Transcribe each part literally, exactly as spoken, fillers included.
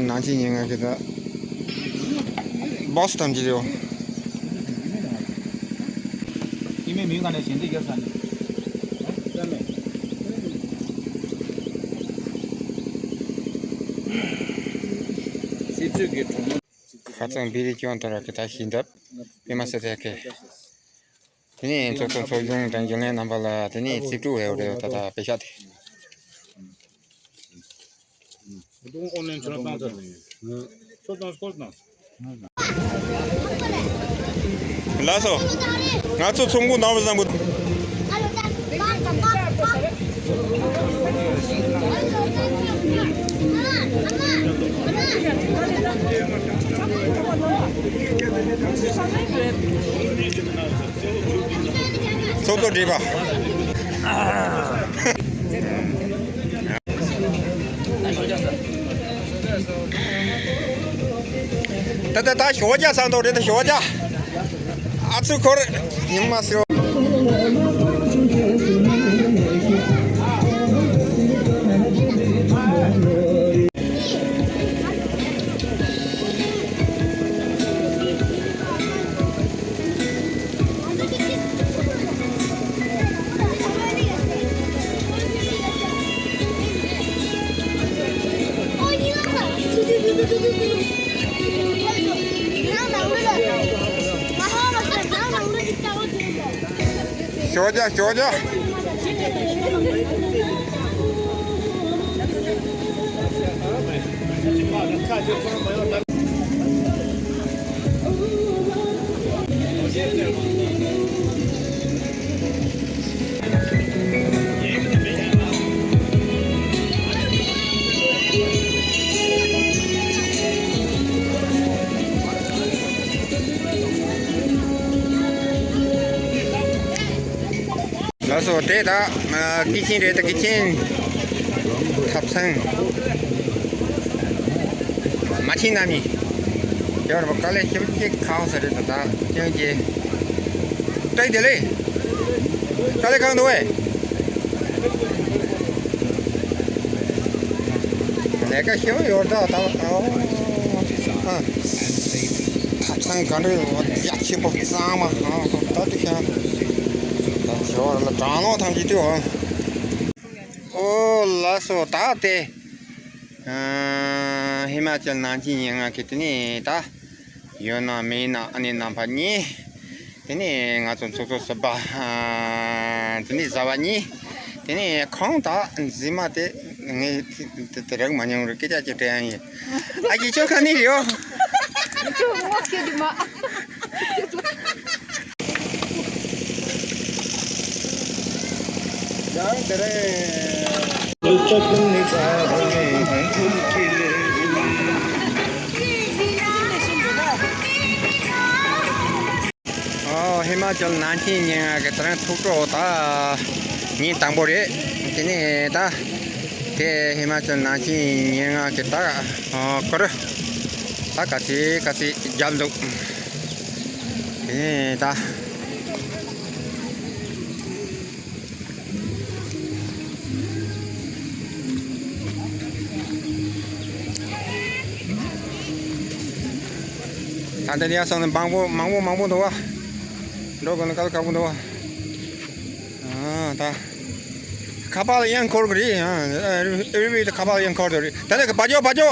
ནང་ཆེན་ཉེ་ང་གི་ད་སྦོ་སི་ཐམས་ཅད་རེད། ཀྱི་མེ་མི་ག་ནས་ཞེན་ཏེ་རྒྱབ་ས་ནས། སི་ཁྲོན་གྱི་གྲོང་ཁ་ཚང་བི་རི་ཀྱོན་དར་གི་ད་ཤིང་འདབས་པད་མ་སེ་ཐལ་ཀེ། དེ་ནས་ཚོགས་གཙོ་ཚོགས་ཆུང་དང་རྒྱུན་ལས་རྣམ་པ་ལ་དེ་ནས་རྩིས་སྤྲོད་འོས་རེད། ད་ད་པེ་ཤག་དེ། ལགས་སོ། ང་ཚོ་ཚོང་འགུག་གནང་བ་བཟང་པོ། ཚོགས་གཙོ་བགྲེས་པ། ད་ད་ད་ཞོགས་ཇ་ཟ་འདོད་རེད། ད་ཞོགས་ཇ། ཨ་ཚུགས་འཁོར། ཉི་མ་ཟེར། ཞོགས་ཇ། ཞོགས་ཇ། ལགས་སོ། དེ་ད་ཀི་ཆེན་རེད། ད་ཀི་ཆེན་ཐབ་ཚང་མ་ཕྱིན་ན་མི་ཡོད་རེད་པ། དཀའ་ལས་ཞེ་པོ་ཅིག་ཁག་ས་རེད། ད་ད་ཀྱང་ཀྱེ་སྤྲད་དེ་ལས་དཀའ་ལས་ཁག་འདུག་བས། ལས་ཀ་ཞེ་པོ་ཡོད་ད། ད་ཨ་ཐབ་ཚང་ག་འདྲ་ཡོད། རྒྱ་ཆེན་པོ་གཙང་མ། ཨ་ད་དུ་ཤ་ད་ཞོར་ལ་གྲང་ལོག་ཐམས་ཅད་དུ། ཨོ་ལགས་སོ། ད་དེ་ཨ་ཧི་མ་ཅལ་ནང་ཆེན་ཉེ་ང་གི་དེ་ནས་ད་ཡོད་ན་མེད་ན་ཨ་ནེ་རྣམ་པ་གཉིས། དེ་ནས་ང་ཚོ་ཚོགས་གཙོ་ཟུར་པ། ཨ་དེ་ནས་བཟའ་བ་གཉིས། དེ་ནས་ཁོང་ད་འཛིན་མ་དེ་ངས་དེ་དེ་རག་མ་མྱོང་རེད། སྐད་ཆ་ཅིག་དྲན་ཡ་ཡིན། ཨ་ཅེ་ཁྱོད་ག་ནས་རེད། ཁྱོད་ངོ་ཤེས་དུ་མ། ཨོ་ཧི་མ་ཅལ་ནང་ཆེན་ཉེ་ང་གི་ད་རང་ཐུགས་སྤྲོ་ད་ཉིན་དང་པོ་རེད། དེ་ནས་ད་དེ་ཧི་མ་ཅལ་ནང་ཆེན་ཉེ་ང་གི་ད་ཨོ་ཀོ་རུ་ད་ག་ཚི་ག་ཚི་རྒྱབ་འདུག་དེ་ནས་ད། ད་ལྟ་ཡ་སོང་ནས་མང་པོ་མང་པོ་མང་པོ་འདུག་བ། འགྲོ་དགོས་ན་དཀའ་ལས་ཁག་པོ་འདུག་བ། ཨ་ད། ཁ་པར་ཡང་འཁོར་གི་རེད། ཨ་རི་བི་ད་ཁ་པར་ཡང་འཁོར་དུ་རེད། ད་ལྟ་གི་བ་ཇོ་བ་ཇོ།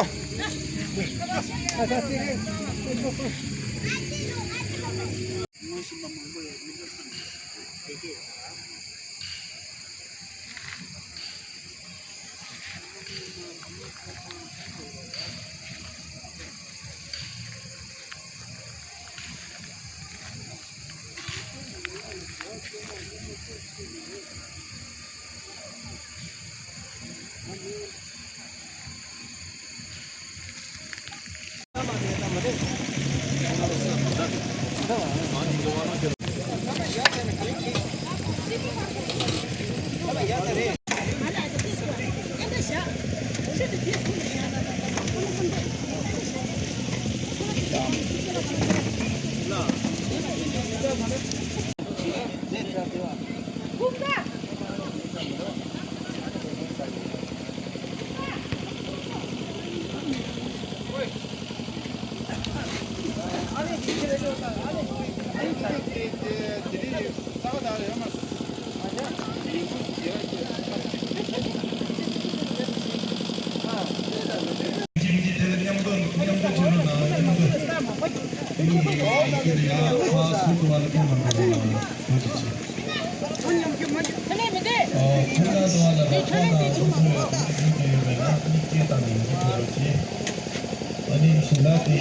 ཨ་ནི་ཞལ་ལག་དེ་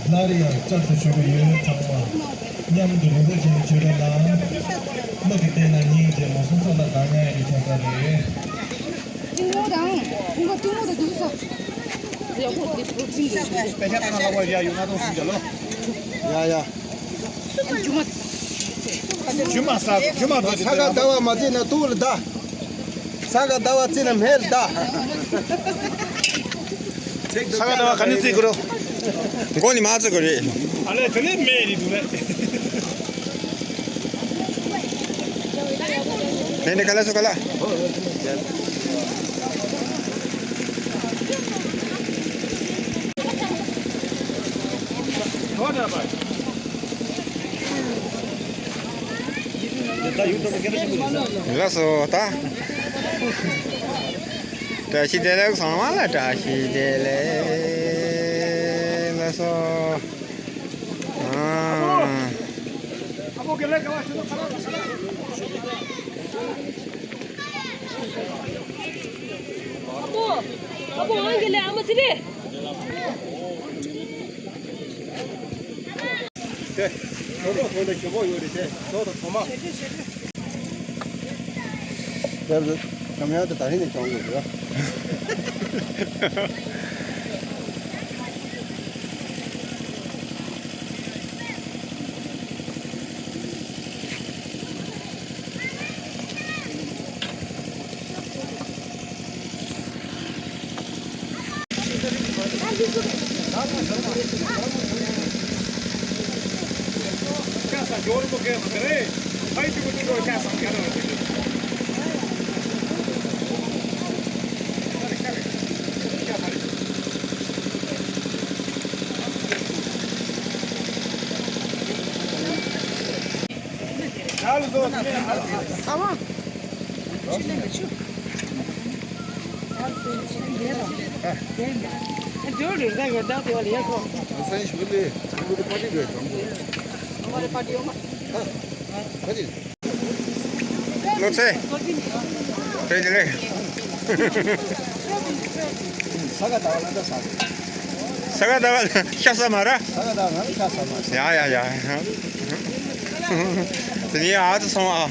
སླར་ཡང་བསྐྱར་དུ་ཞུ་གི་ཡོད། ཚང་མ་མཉམ་དུ་རོགས་པ་བྱས་ནས་མཆོད་རེ་གནང་། བློ་གི་བརྟན་ན་སྙིང་རྗེ་མ་སོང་ས་ལ་གང་ཉག་ཡི་ཁྱད་པར་རེད། གཏིང་མོ་དང་། གཏིང་མོ་དང་དུ་སོ། ཡ་ཡ། རྒྱུ་མ་ས་རྒྱུ་མ་ས་ག་ཟླ་བ་མ་བརྩིས་ན་དུག་ལ་ད། ས་ག་ཟླ་བ་བརྩིས་ན་མེར་ད། ས་ག་ཟླ་བ་ག་ནས་བརྩི་དགོས་རོ། མགོ་ནས་མ་བརྩི་དགོས་རེད། ཨ་ལས་དེ་ནས་མེ་རེད་འདུག་རེད། ནས་ནས་ག་ལ་སོ་ག་ལ། ལགས་སོ་ད། བཀྲ་ཤིས་བདེ་ལེགས། ཚང་མ་ལ་བཀྲ་ཤིས་བདེ་ལེགས། ལགས་སོ། ཨ། ཨ་པོ། ཨ་པོ་ཨང་གི་ལེ་ཨ་མ་ཚི་ལེ། དེ། ཞོགས་པ་གོང་དུ་ཞོགས་པ་ཡོད་རེད་དེ། ཞོགས་དང་ཐོག་མ། ཀྱམ་ཡང་དུ་ད་རིང་ནས་བྱུང་དགོས་རེད། བློ་ཚེ། བཀྲ་ཤིས་བདེ་ལེགས། ས་ག་ཟླ་བ་ལ་ཤ་ཟ་མ་ར། ས་ག་ཟླ་བ་ང་ཤ་ཟ་མ་ར། ཡ་ཡ་ཡ། དེ་ནས་ཨ་ཙི་སོང་ཨ།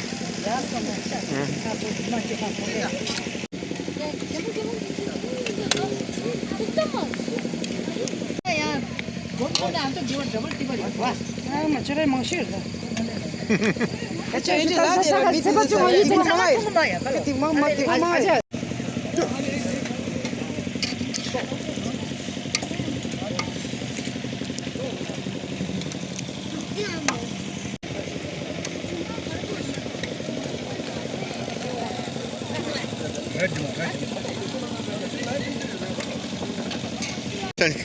དེ་ནས་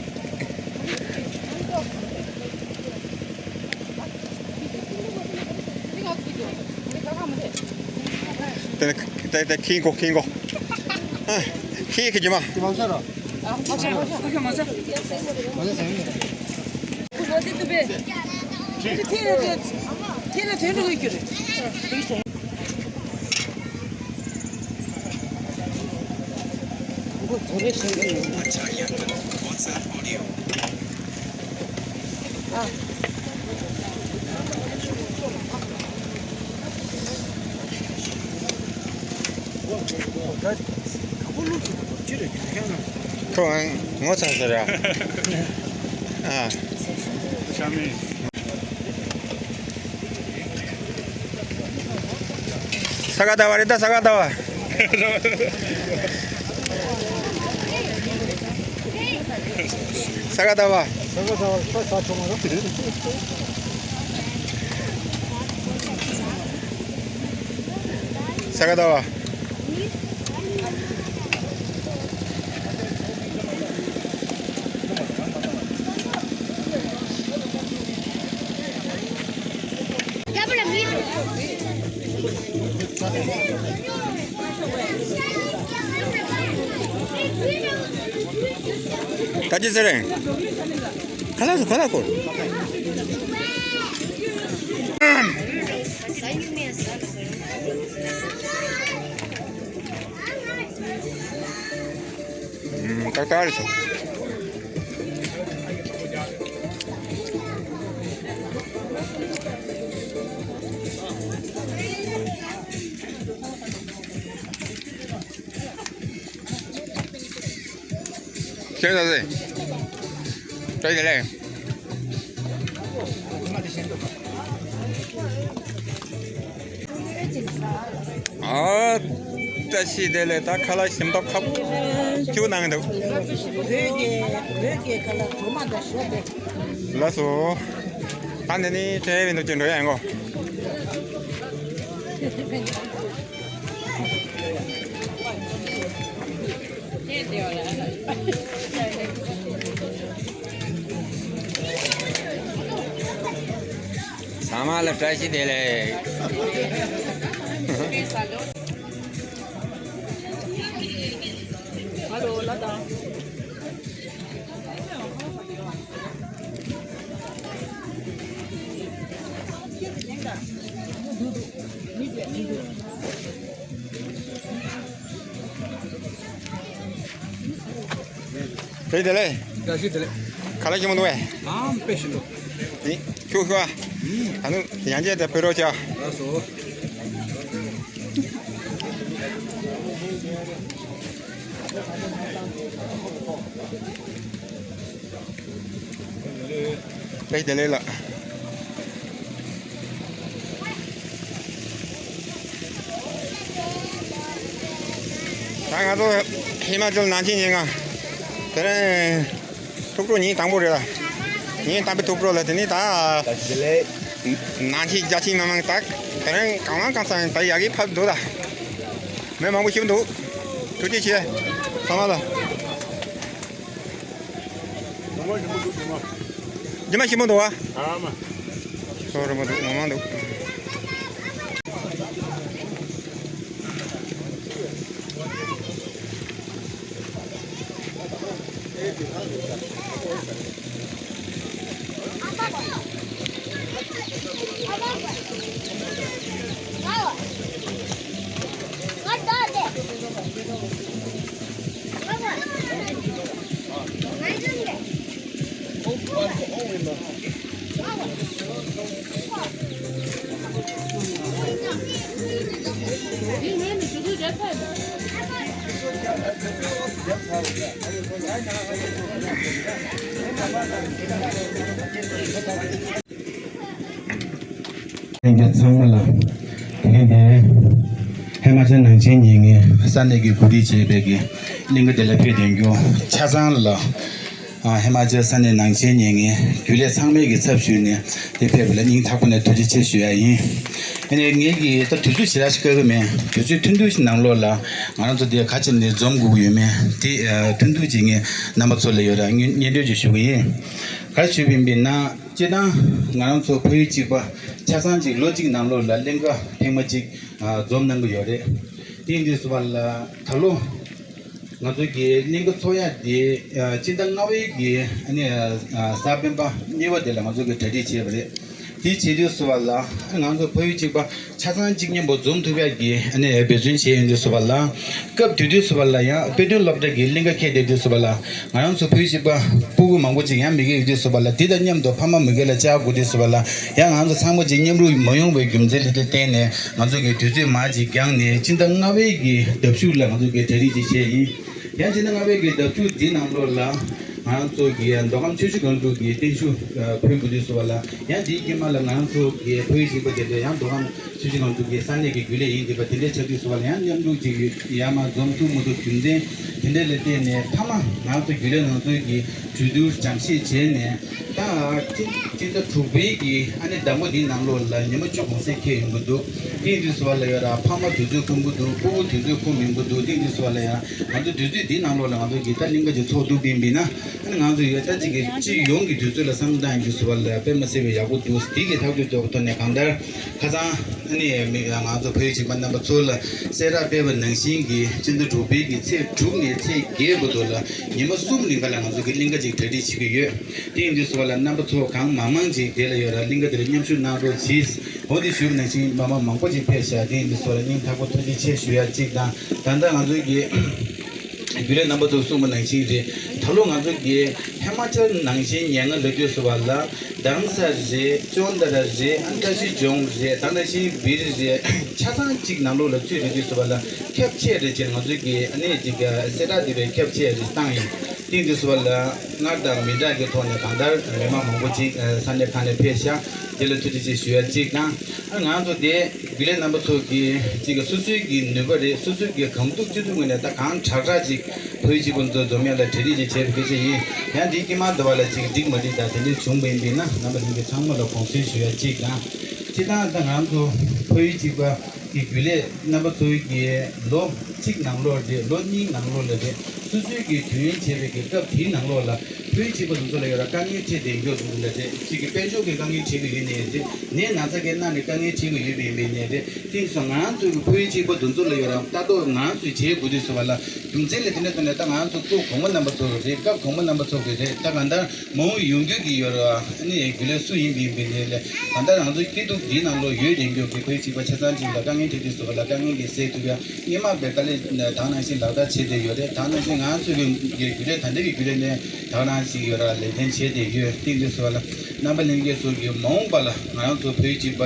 དེ་དེ་ཁྱིའི་མགོ་ཁྱིའི་མགོ། ཨ། ཁྱིའི་ཁྱི་རྒྱུ་མ། ཁོ་ངོ་ཚ་ཟེར་ར། ཨ། ས་ག་ཟླ་བ་རེད་ད། ས་ག་ཟླ་བ། ས་ག་ཟླ་བ། ས་ག་ཟླ་བ་ས་ས་ཆུང་མ་རེད། ས་ག་ཟླ་བ། ད་ཅི་ཟེར་རེད། ཁ་ལག་སོ་ཁ་ལག་ཁོ། ཏག་ཏག་རེད་སོ། ཁྱེད་ཟ་ཟེ། བཀྲ་ཤིས་བདེ་ལེགས། ཨ། བཀྲ་ཤིས་བདེ་ལེགས། ད་ཁ་ལག་ཞིམ་མདོག་ཁ་པོ་ཅིག་གནང་གི་འདུག་བོད་ཀྱི་བོད་ཀྱི་ཁ་ལག་གྲོ་མ་དང་ཞོ་དེ། ལགས་སོ། ད་འདི་ནི་ཁྲལ་ཡིན་འདུག་ཅིག་འགྲོ་ཡ་ཡིན་གོ། ཚང་མ་ལ་བཀྲ་ཤིས་བདེ་ལེགས། བཀྲ་ཤིས་བདེ་ལེགས། བཀྲ་ཤིས་བདེ་ལེགས། ཁ་ལག་ཞིམ་པོ་འདུག་བས། ཨང་། དཔེ་ཞིམ་པོ། ནི། ཤུགས་ཤུགས་ཨ། ཨང་། ད་ནི་ཡང་རྒྱས་དེ་ཕེབས་རོགས་བྱ། ལགས་སོ། བཀྲ་ཤིས་བདེ་ལེགས་ལགས། ད་ང་ཚོ་ཧི་མ་ཅལ་ནང་ཆེན་ཉིན་ང་། དེ་རིང་ཐུགས་སྤྲོ་ཉིན་དང་པོ་རེད་ལ། ཉིན་དང་པོའི་ཐུགས་སྤྲོ་ལ་དེ་ནི་ད། བཀྲ་ཤིས་བདེ་ལེགས། ནང་ཆེན་རྒྱ་ཆེན་མི་མང་དག་དེ་རིང་གང་ལ་གང་འཚམ་ད་ཡག་གི་ཕབ་འདུག་ད། མི་མང་པོ་ཞིག་འདུག་ཐུགས་རྗེ་ཆེ། ཚང་མ་ལ། རྗེས་མ་ཞིམ་པོ་འདུག་རྗེས་མ། རྗེས་མ་ཞིམ་པོ་འདུག་བ། ཨ་མ། སོ་རིང་པོ་འདུག་མང་མང་འདུག་ལྷན་རྒྱས་ཚང་མ་ལ། དེ་རིང་འདིར་ཧི་མ་ཅལ་ནང་ཆེན་ཉིན་ངའི་ས་གནས་ཀྱི་གོ་སྒྲིག་བྱས་པའི་གི་གླིང་ག་དེ་ལ་ཕེབས་བསྡད་རྒྱུ་ཆ་ཚང་ལ། ཨ། ཧི་མ་ཅལ་ས་གནས་ནང་ཆེན་ཉིན་ངའི་རྒྱུན་ལས་ཚང་མའི་གི་ཚབ་ཞུས་ནས་དེ་ཕེབས་པ་ལ་སྙིང་ཐག་པ་ནས་ཐུགས་རྗེ་ཆེ་ཞུ་ཡ་ཡིན། ཨ་ནི་ངས་གི་ད་དུས་ཚོད་ཞེ་དྲག་ཞིག་བཀག་གི་མེད། དུས་ཚོད་ཐུང་ཐུང་ཞིག་ནང་ལོགས་ལ་ང་རང་ཚོ་འདིར་ག་ཅི་ནས་འཛོམས་དགོས་ཀྱི་ཡོད་མེད་དེ། ཨ། ཐུང་ཐུང་ཅིག་ངས་རྣམ་པ་ཚོ་ལ་ཡོད་ར་སྙན་སྒྲོན་ཅིག་ཞུ་གི་ཡིན། ག་རེ་ཞུས་པ་ཡིན་པས་ན། སྤྱིར་བཏང་ང་རང་ཚོ་ཕ་ཡུལ་གཅིག་པ་ཆ་ཚང་གཅིག་ལོ་གཅིག་ནང་ལོགས་ལ་གླིང་ག་ཐེངས་མ་གཅིག་ཨ། འཛོམས་གནང་གི་ཡོད་རེད། དེ་ཡིན་དུས་སུ་བ་ལ་ད་ལོ་ང་ཚོ་གི་གླིང་ག་ཚོགས་ཡ་དེ་ཨ། སྤྱི་ཟླ་ལྔ་པའི་གི་ཨ་ནི་ཨ། གཟའ་སྤེན་པ་གཉིས་པ་དེ་ལ་ང་ཚོ་གི་གྲ་སྒྲིག་བྱས་པ་རེད། དེ་བྱེད་དུས་སུ་བ་ལ་ང་ཚོ་ཕ་ཡུལ་གཅིག་པ་ཆ་ཚང་གཅིག་མཉམ་པོ་འཛོམས་ཐུབ་ཡག་གི་ཨ་ནི་འབད་བརྩོན་བྱས་ཡོང་དུས་སུ་བ་ལ། སྐབས་དེ་དུས་སུ་བ་ལ་ཡང་དཔེ་སྟོན་སློབ་གྲྭ་གི་གླིང་ག་ཁེལ་བསྡད་དུས་སུ་བ་ལ་ང་རང་ཚོ་ཕ་ཡུལ་གཅིག་པ་སྤུ་གུ་མང་པོ་ཅིག་ཡང་མི་རྒན་ཡོད་དུས་སུ་བ་ལ་དེ་དང་མཉམ་དུ་ཕ་མ་མི་རྒན་ལ་བཅར་དགོས་དུས་སུ་བ་ལ་ཡང་ང་ཚོ་ཚང་མ་ཅིག་མཉམ་རུབ་མ་ཡོང་བའི་རྒྱུ་མཚན་དེ་ལ་བརྟེན་ནས་ང་ཚོ་གི་དུས་ཚོད་མར་ཅིག་འགྱངས་ནས་སྤྱི་ཟླ་ལྔ་པའི་གི་ཟླ་མཇུག་ལ་ང་ཚོ་གི་གྲ་སྒྲིག་ཅིག་བྱས་ཡིན། ཡང་སྤྱི་ཟླ་ལྔ་པའི་གི་ཟླ་མཇུག་དེའི་ནང་ལོགས་ལ་ང་རང་ཚོ་གི་མདོ་ཁམས་ཆུ་བཞི་སྒང་དྲུག་གི་བརྟན་བཞུགས་ཕུལ་དགོས་དུས་སུ་བ་ལ་ཡང་དེའི་དཀྱིལ་མ་ལ་ང་རང་ཚོ་གི་ཕ་ཡུལ་གཅིག་པ་དེ་འདྲ་ཡང་མདོ་ཁམས་ཆུ་བཞི་སྒང་དྲུག་གི་ས་གནས་ཀྱི་རྒྱུན་ལས་ཡིན་དགོས་པ་དེ་འདྲ་ཆགས་དུས་སུ་བ་ལ་ཡང་མཉམ་རུབ་ཅིག་ཡར་མར་འཛོམས་ཐུབ་མི་ཐུབ་རྒྱུ་མཚན་དེ་འདྲ་ལ་བརྟེན་ནས་མཐའ་མ་ང་ཚོ་རྒྱུན་ལས་ནང་ཚོའི་གི་ གྲོས་བསྡུར་སྦྱང་བཤད་བྱས་ནས། ད་སྤྱི་སྤྱི་ཟླ་དྲུག་པའི་གི་ཨ་ནི་ཟླ་མགོ་འདིའི་ནང་ལོགས་ལ་ཉི་མ་བཅུ་གུང་སེང་འཁེལ་ཡོང་གི་འདུག་དེ་ཡིན་དུས་ཙམ་པ་ལ་ཡོད་ར་ཕ་མ་དུས་ཚོད་ཁོམ་གི་འདུག་སྤུ་གུ་དུས་ཚོད་ཁོམ་ཡོང་གི་འདུག་དེ་ཡིན་དུས་ཙམ་པ་ལ་ཡང་ང་ཚོ་དུས་ཚོད་འདིའི་ནང་ལོགས་ལ་ང་ཚོ་གི་ད་གླིང་ག་ཅིག་ཚོགས་འདུ་སྤེལ་ཡིན་ན། ཨ་ནི་ང་ཚོ་ཡོད་ད་ཅིག་གི་སྤྱི་ཡོངས་ཀྱི་དུས་ཚོད་ལ་བསམ་བློ་བཏང་ཡོང་དུས་ཙམ་པ་ལ་དཔེ་མ་སྲིད་པའི་ཡག་པོ་འདུག་དེ་གི་ཐག་གཅོད་ཐོག་ཐོག་ནས་གང་ལྟར་ཁ་སང་ཨ་ནི་མི་ང་ཚོ་བོད་ཡིག་གཅིག་པ་རྣམ་པ་ཚོ་ལ་གསལ་བསྒྲགས་སྤེལ་བ་ནང་བཞིན་གྱི་སྤྱི་ཟླ་དྲུག་པའི་གི་ཚེས་དྲུག་ནས་ཚེས་བརྒྱད་བར་དུ་ལ་ཉི་མ་གསུམ་རིང་ག་ལ་ང་ཚོ་གི་གླིང་ག་ཅིག་གྲ་སྒྲིག་བྱེད་ཀྱི་ཡོད། དེ་ཡིན་དུས་ཙམ་པ་ལ་རྣམ་པ་ཚོ་གང་མང་མང་ཅིག་དེ་ལ་ཡོད་ར་གླིང་ག་དེ་ལ་མཉམ་ཞུགས་གནང་རོགས་གྱིས། འོ་དེ་ཞུས་པ་ནང་བཞིན་མ་མ་མང་པོ་ཅིག་ཕེབས་ཤག་དེ་ཡིན་དུས་ཙམ་པ་ལ་སྙིང་ཐག་པ་ཐུགས་རྗེ་ཆེ་ཞུ་ཡ་གཅིག་དང་། ད་ལྟ་ང་ཚོའི་གི་རྒྱུན་ལས་རྣམ་པ་ཚོས་གསུངས་པ་ནང་བཞིན་རེད། ད་ལོ་ང་ཚོ་གི་ཧི་མ་ཅལ་ནང་བཞིན་ཉེར་ལྔ་ལོ་དུས་སུ་བ་ལ་རྡ་རམ་ས་རེད། ཅོན་ཏ་ར་རེད། ཨ་ཏྲ་ཤི་ཇོང་རེད། ད་ནང་བཞིན་བིར་རེད། ཆ་ཚང་གཅིག་ནང་ལོགས་ལ་ཚུད་རེད་དུས་སུ་བ་ལ་ཁྱབ་ཆེ་རེད་ཅེས་ང་ཚོའི་གི་ཨ་ནི་ཅིག་གསལ་བསྒྲགས་དེ་བས་ཁྱབ་ཆེ་རེད་བཏང་ཡིན། དེ་དུས་སུ་བ་ལ་སྔར་དང་མི་འདྲ་གི་ཐོག་ནས་གང་ལྟར་མི་མང་མང་པོ་ཅིག་ས་གནས་ཁག་ནས་ཕེབས་ཤག་དེ་ལ་ཐུགས་རྗེ་ཆེ་ཞུ་ཡ་གཅིག་དང་། ཨ་ང་ཚོ་དེ་རྒྱུན་ལས་རྣམ་པ་ཚོ་གིས་གཅིག་གི་སོ་སོའི་གི་ནུས་པ་རེད། སོ་སོའི་གི་གང་ཐུབ་ཅི་ཐུབ་ངོས་ནས་ད་གང་དྲག་དྲག་ཅིག་བོད་ཡིག་གཅིག་པ་ཚོ་འཛོམས་ཡ་ལ་གྲ་སྒྲིག་ཅིག་བྱས་པ་སྐད་ཆ་ཡིན། ཡང་འདི་དཀྱིལ་མ་འདི་བ་ལ་ཅིག་འགྲིག་མ་འགྲིག་དང་དེ་འདྲ་བྱུང་བ་ཡིན་པས་ན་རྣམ་པ་ལྷན་རྒྱས་ཚང་མ་ལ་དགོངས་སེལ་ཞུ་ཡ་གཅིག་དང་། སྤྱིར་བཏང་ད་ང་ཚོ་བོད་ཡིག་གཅིག་པ་གི་རྒྱུན་ལས་རྣམ་པ་ཚོའི་གི་ལོ་གཅིག་ནང་ལོགས་རེད། ལོ་གཉིས་ནང་ལོགས་ལ་རེད། སོ་སོའི་གི་དུས་ཡུན་བྱས་པའི་གི་སྐབས་དེའི་ནང་ལོགས་ལ་བོད་ཡིག་གཅིག་པ་དེ་ཚོ་ལ་ཡོད་ར་དཀའ་ངལ་འཕྲད་བསྡད་མགྱོགས་འདུག་ལ་རེད། གཅིག་གི་དཔལ་འབྱོར་གྱི་དཀའ་ངལ་འཕྲད་ཀྱི་ཡོད་ནའི་རེད། ནས་ན་ཚ་གི་གནའ་ནས་དཀའ་ངལ་འཕྲད་ཀྱི་ཡོད་པའི་མི་ནས་རེད། དེང་སང་ང་ཚོའི་བོད་ཡིག་གཅིག་པ་དེ་ཚོ་ལ་ཡོད་ར་ལྟ་རྟོག་ང་ཚོས་བྱེད་དགོས་དུས་སུ་བ་ལ་རྒྱུ་མཚན་ལ་དེ་འདྲ་ཐོག་ནས་ད་ང་ཚོ་སྐུ་གོང་མ་རྣམ་པ་ཚོ་གི་རེད། སྐབས་གོང་མ་རྣམ་པ་ཚོ་གི་རེད། ད་གང་ལྟར་མ་འོངས་ཡོང་རྒྱུ་གི་ཡོད་ར་ཨ་ནི་རྒྱུན་ལས་སུ་ཡིན་པའི་མི་ནས་ལས་གང་ལྟར་ང་ཚོའི་སྐྱིད་སྡུག་འདིའི་ནང་ལོགས་ཡོད་རེད། མགྱོགས་ཀྱི་བོད་ཡིག་གཅིག་པ་ཆ་ཚང་གཅིག་ལ་དཀའ་ངལ་འཕྲད་དུས་སུ་བ་ལ་དཀའ་ངལ་གྱི་སེལ་ཐུབ་ཡ། སྔོན་མ་བས་དཀའ་ལས་ད་ག་ནང་བཞིན་ལག་བསྟར་བྱས་ཏེ་ཡོད་རེད། ད་ག་ནང་བཞིན་ང་ཚོའི་གི་རྒྱུན་ལས་ད་ལྟའི་གི་རྒྱུན་ལས་ནས་ད་ག་ནང་བཞིན་ཡོད་ར་ལས་དོན་བྱས་ཏེ་ཡོད། དེ་འདི་སོགས་ལ་རྣམ་པ་ལྷན་རྒྱས་ཚོ་གི་མ་འོངས་པ་ལ་ང་རང་ཚོ་བོད་ཡིག་གཅིག་པ་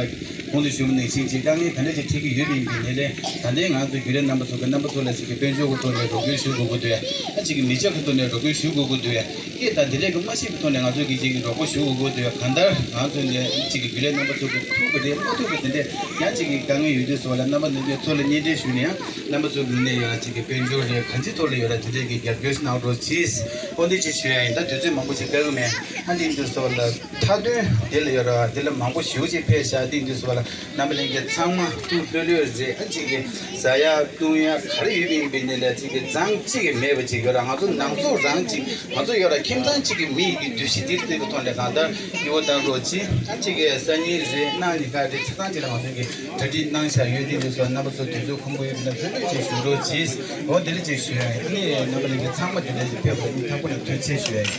གོང་དུ་ཞུས་པ་ནང་བཞིན་གྱི་དཀའ་ངལ་ག་འདྲ་ཞིག་འཕྲད་ཀྱི་ཡོད་པའི་གི་ནས་ལས་ད་ལྟའི་ང་ཚོའི་རྒྱུན་ལས་རྣམ་པ་ཚོ་གི་རྣམ་པ་ཚོ་ལ་ཅིག་གི་དཔལ་འབྱོར་གྱི་ཐོག་ནས་རོགས་སྐྱོར་ཞུ་དགོས་ཀྱི་འདུག་ཨ་ཅིག་གི་མི་ཆ་གི་ཐོག་ནས་རོགས་སྐྱོར་ཞུ་དགོས་ཀྱི་འདུག་སྐད་དང་བདེ་ལེགས་ཀྱི་མ་ཤེས་པའི་ཐོག་ནས་ང་ཚོ་གི་ཅིག་གི་རོགས་པ་ཞུ་དགོས་ཀྱི་འདུག་གང་ལྟར་ང་ཚོ་ནས་ཅིག་གི་རྒྱུན་ལས་རྣམ་པ་ཚོ་གི་ཐུག་གི་རེད། མ་ཐུག་གི་དེ་འདྲས་ཡང་ཅིག་གི་དཀའ་ངལ་ཡོད་དུས་སུ་བ་ལ་རྣམ་པ་ལྷན་རྒྱས་ཚོ་ལ་སྙན་སྒྲོན་ཞུས་ནས་ཡང་རྣམ་པ་ཚོ་གི་ནས་ཡང་ཅིག་གི་དཔལ་འབྱོར་རེད། གང་ཅིའི་ཐོག་ལ་ཡོད་ར་དེ་འདྲས་ཀྱི་རྒྱབ་སྐྱོར་གནང་རོགས་གྱིས། འོ་འདི་ཅིག་ཞུ་ཡ་ཡིན། ད་དུས་ཚོད་མང་པོ་ཞིག་བཀག་གི་མེད། ཨ་འདི་འདི་སོགས་ལ་མཐའ་དོན་དེ་ལ་ཡོད་ར་དེ་ལ་མང་པོ་ཞེ་པོ་ཅིག་ཕེབས་ཤག་འདི་འདི་སོགས་ལ་རྣམ་པ་ལྷན་རྒྱས་ཚང་མ་ཐུགས་ལྷོད་ལྷོད་རེད། ཨ་ཅིག་གི་ཟ་ཡ་བཏུང་ཡ་ག་རེ་ཡོད་པ་ཡིན་པའི་ནི་ལ་ཅིག་གི་ཙང་ཅིག་གི་མེད་པ་ཅིག་ཡོད་ར། ང་ཚོ་ནང་ཚོ་རང་ཅིག་ང་ཚོ་ཡོད་ར་ཁྱིམ་ཚང་གཅིག་གི་མི་ཡི་གི་འདུ་ཤེས་འདི་རྩེ་གི་ཐོག་ནས་གང་ལྟར་སྐྱིད་པོ་བཏང་རོགས་གྱིས། ཨ་ཅིག་གི་སང་ཉིན་རེད་གནངས་ཉིན་ཀ་རེད་ཆ་ཚང་ཅིག་ལ་ང་ཚོ་གི་གྲ་སྒྲིག་གནང་བཞག་ཡོད། འདི་འདི་སོགས་རྣམ་པ་ཚོ་དུས་ཚོད་ཁོམ་པོ་ཡོད་པ་ན་ལྷོད་ལྷོད་ཅིག་བཞུགས་རོགས་གྱིས། འོ་འདི་ལ་ཅིག་ཞུ་ཡ་ཡིན། ཨ་ནི་རྣམ་པ་ལྷན་རྒྱས་ཚང་མ་འདི་འདྲ་ཞིག་ཕེབས་དགོས་ཡིན། ཐག་པ་ནས་ཐུགས་རྗེ་ཆེ་ཞུ་ཡ་ཡིན།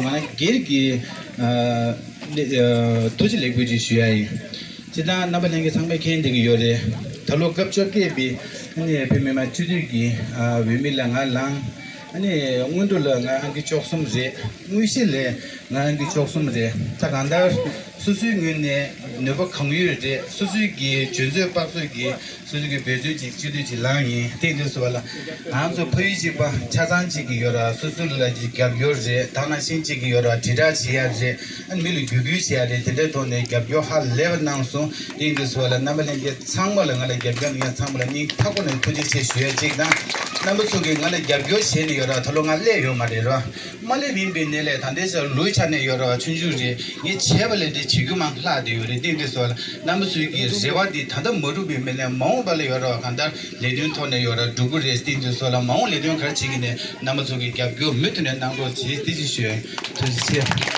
ང་སྒེར་གྱི་ཨ་ཨ་ཐུགས་རྗེ་ལེགས་འབུལ་ཅིག་ཞུ་ཡ་ཡིན། སྤྱིར་བཏང་རྣམ་པ་ལྷན་རྒྱས་ཚང་མས་མཁྱེན་བསྡད་ཀྱི་ཡོད་རེད། ད་ལོ་སྐབས་བཅོ་བརྒྱད་པའི་ཨ་ནི་བོད་མི་མང་སྤྱི་འཐུས་ཀྱི་ཨ་འོས་མི་ལ་ང་ལངས། ཨ་ནི་སྔོན་འགྲོ་ལ་ང་ཨང་ཀི་བཅུ་གསུམ་རེད། དངོས་གཞི་ལས་ང་ཨང་ཀི་བཅུ་གསུམ་རེད། ད་གང་ལྟར་སོ་སོའི་ངོས་ནས་ནུས་པ་གང་ཡོད་རེད། སོ་སོའི་གི་འཇོན་ཚོད་དཔག་ཚོད་ཀྱི་སོ་སོའི་གི་འབད་བརྩོན་ཅིག་སྤྱི་འཐུས་ཅིག་ལངས་ཡིན། དེ་འདྲ་སོང་བ་ལ་ང་ཚོ་ཕ་ཡུལ་གཅིག་པ་ཆ་ཚང་གཅིག་གི་ཡོད་ར། སོ་སོ་ལ་ཅིག་རྒྱབ་སྐྱོར་རེད། ད་ནང་བཞིན་གཅིག་གི་ཡོད་ར། དྲིལ་བསྒྲགས་བྱེད་ཡ་རེད། ཨ་ནི་མི་ལ་བརྒྱུད་སྐུལ་བྱེད་ཡ་རེད། དེ་འདྲའི་ཐོག་ནས་རྒྱབ་སྐྱོར་ཧ་ལས་པ་གནང་སོང་། དེ་འདྲ་སོང་བ་ལ་རྣམ་པ་ལྷན་རྒྱས་ཚང་མ་ལ་ང་ལ་རྒྱབ་སྐྱོར་གནང་མཁན་ཚང་མ་ལ་སྙིང་ཐག་པ་ནས་ཐུགས་རྗེ་ཆེ་ཞུ་ཡ་གཅིག་དང་། རྣམ་པ་ཚོ་གིས་ང་ལ་རྒྱབ་སྐྱོར་བྱས་ནས་ཡོད་ར། ད་ལོ་ང་སླེབས་ཡོད་མ་རེད་ར། མ་སླེབས་ཡིན་པའི་ནས་ལས་ད་ལྟའི་ཆར་ལོའི་ཆ་ནས་ཡོད་ར་བ་ཆུང་ཆུང་རེད། ངས་བྱས་པ་ལས་འདི་བྱེད་རྒྱུ་མང་ལྷག་བསྡད་ཡོད་རེད། དེ་འདྲ་སོང་བ་ལ་རྣམ་པ་ཚོའི་གི་རེ་བ་འདི་ད་ལྟ་མ་འགྲུབ་པའི་མི་ལས་མ་འོངས་པ་ལ་ཡོད་ར་བ་གང་ལྟར་ལས་དོན་ཐོག་ནས་ཡོད་ར་འགྲུབ་ཀྱི་རེད། དེ་འདྲ་སོང་ལ་མ་འོངས་ལས་དོན་ག་རེ་བྱེད་ཀྱི་ནས་རྣམ་པ་ཚོ་གི་རྒྱབ་སྐྱོར་མུ་མཐུད་ནས་གནང་རོགས་བྱེད། དེ་ཅིག་ཞུ་ཡ་ཡིན། ཐུགས་རྗེ་ཆེ།